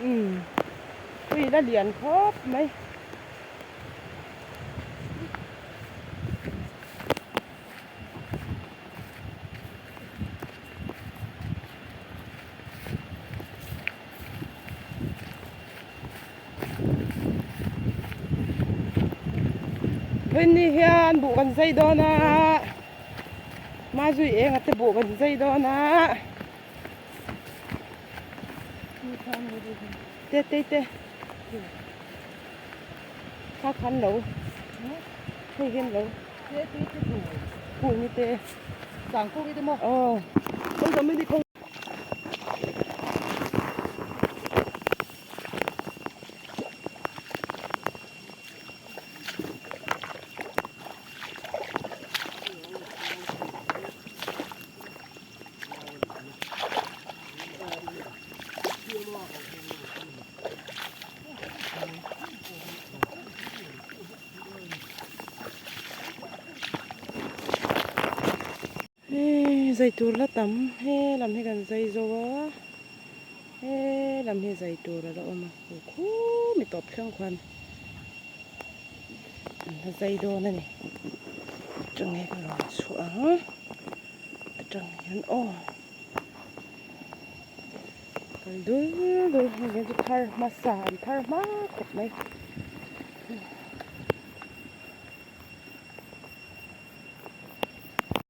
Umm ui la lian khawp mai. Vawiin hian buh kan zai dawn a Mazui eng ate buh kan zai dawn a te te te kha khan lo hei hian lo kung te Sangkung te maw aw Hei zai tur la tam he lam hi kan zai zo a he lam hi zai tur a la awm a khu khumi tawp thleng khuan an la zai dawn a ni atang hi ka rawn chhuah ang atang hian aw kal dul dul hei hian chu thar hmasa an thar hma khawp mai.